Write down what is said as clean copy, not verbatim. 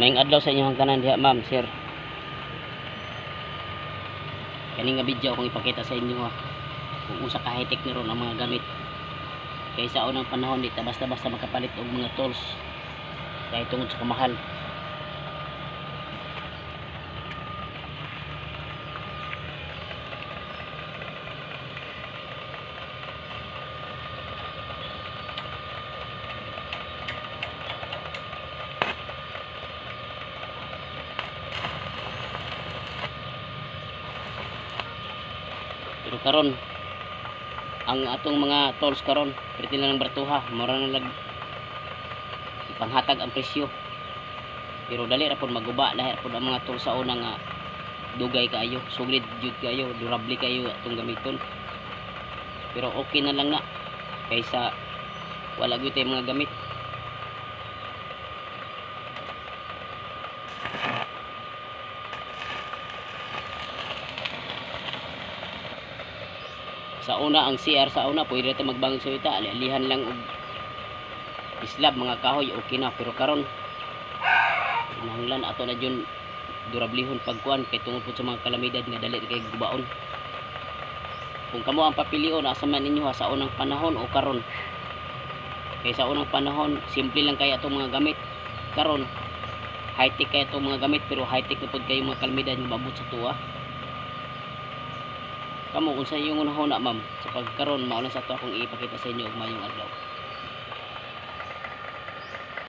Maayong adlaw sa inyong tanan diha, ma'am, sir. Kani nga video akong ipakita sa inyo ha, kung unsa ka high-tech ni ron ang mga gamit. Kay sa unang panahon, di ta basta-basta makapalit og mga tools dahil tungod sa kamahal. Pero karon, ang atong mga tools karon perti na lang baratuha, mura na lang ipanghatag ang presyo. Pero dali ra pod maguba, lahi ra pod ang mga tools sa una nga dugay kaayo, solid jud kaayo, durable kaayo atong gamiton. Pero okay na lang na kaysa wala gyud tay mga gamit. Sa una, ang CR sa una, pwede ta magbangag sa yuta, ali-alihan lang og islab, mga kahoy, okay na. Pero karon, kinahanglan ato na jud durablihon pagkuan kay tungod pud sa mga kalamidad nga dali kay gubaon. Kung kamo ang papilion, asa man ninyo ha, sa unang panahon o karon? Kay sa unang panahon, simple lang kaya atong mga gamit. Karon, high-tech kaya atong mga gamit, pero high-tech na pud kayo mga kalamidad nga maabot sa tuwa. Kamo, unsa inyong hunahuna, ma'am, sa pagkaron? Mao lang sa ato akong ipakita sa inyo ug maayong adlaw.